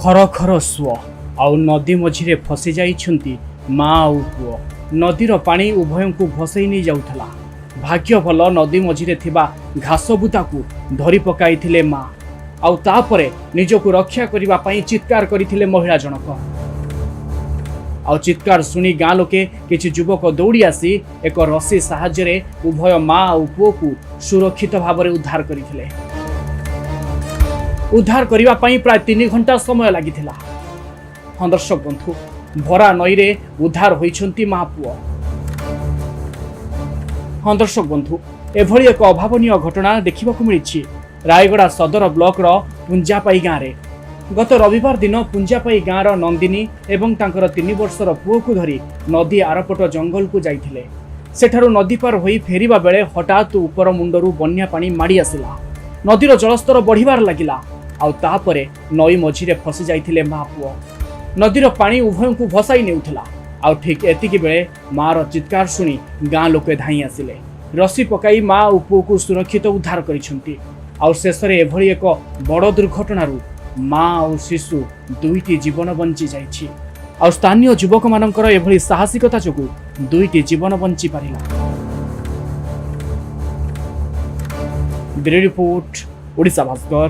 ଖର ଖର ସୁଅ ଆଉ ନଦୀ ମଝିରେ ଫସି ଯାଇଛନ୍ତି ମା ଆଉ ପୁଅ। ନଦୀର ପାଣି ଉଭୟଙ୍କୁ ଭସେଇ ନେଇ ଯାଉଥିଲା। ଭାଗ୍ୟ ଭଲ, ନଦୀ ମଝିରେ ଥିବା ଘାସ ବୁଦାକୁ ଧରି ପକାଇଥିଲେ ମା ଆଉ ତାପରେ ନିଜକୁ ରକ୍ଷା କରିବା ପାଇଁ ଚିତ୍କାର କରିଥିଲେ ମହିଳା ଜଣକ। ଆଉ ଚିତ୍କାର ଶୁଣି ଗାଁ ଲୋକେ, କିଛି ଯୁବକ ଦୌଡ଼ି ଆସି ଏକ ରସି ସାହାଯ୍ୟରେ ଉଭୟ ମା ଆଉ ପୁଅକୁ ସୁରକ୍ଷିତ ଭାବରେ ଉଦ୍ଧାର କରିଥିଲେ। ଉଦ୍ଧାର କରିବା ପାଇଁ ପ୍ରାୟ 3 ଘଣ୍ଟା ସମୟ ଲାଗିଥିଲା। ହଁ ଦର୍ଶକ ବନ୍ଧୁ, ଭରା ନଈରେ ଉଦ୍ଧାର ହୋଇଛନ୍ତି ମା ପୁଅ। ହଁ ଦର୍ଶକ ବନ୍ଧୁ, ଏଭଳି ଏକ ଅଭାବନୀୟ ଘଟଣା ଦେଖିବାକୁ ମିଳିଛି ରାୟଗଡ଼ା ସଦର ବ୍ଲକର ପୁଞ୍ଜାପାଇ ଗାଁରେ। ଗତ ରବିବାର ଦିନ ପୁଞ୍ଜାପାଇ ଗାଁର ନନ୍ଦିନୀ ଏବଂ ତାଙ୍କର 3 ବର୍ଷର ପୁଅକୁ ଧରି ନଦୀ ଆରପଟ ଜଙ୍ଗଲକୁ ଯାଇଥିଲେ। ସେଠାରୁ ନଦୀ ପାର ହୋଇ ଫେରିବା ବେଳେ ହଠାତ୍ ଉପର ମୁଣ୍ଡରୁ ବନ୍ୟା ପାଣି ମାଡ଼ି ଆସିଲା। ନଦୀର ଜଳସ୍ତର ବଢ଼ିବାର ଲାଗିଲା ଆଉ ତାପରେ ନଈ ମଝିରେ ଫସି ଯାଇଥିଲେ ମା ପୁଅ। ନଦୀର ପାଣି ଉଭୟଙ୍କୁ ଭସାଇ ନେଉଥିଲା। ଆଉ ଠିକ୍ ଏତିକି ବେଳେ ମାର ଚିତ୍କାର ଶୁଣି ଗାଁ ଲୋକେ ଧାଇଁ ଆସିଲେ। ରସି ପକାଇ ମା ଓ ପୁଅକୁ ସୁରକ୍ଷିତ ଉଦ୍ଧାର କରିଛନ୍ତି। ଆଉ ଶେଷରେ ଏଭଳି ଏକ ବଡ଼ ଦୁର୍ଘଟଣାରୁ ମା ଆଉ ଶିଶୁ ଦୁଇଟି ଜୀବନ ବଞ୍ଚି ଯାଇଛି। ଆଉ ସ୍ଥାନୀୟ ଯୁବକମାନଙ୍କର ଏଭଳି ସାହସିକତା ଯୋଗୁଁ ଦୁଇଟି ଜୀବନ ବଞ୍ଚି ପାରିଲା। Bureau report, Odisha Bhaskar.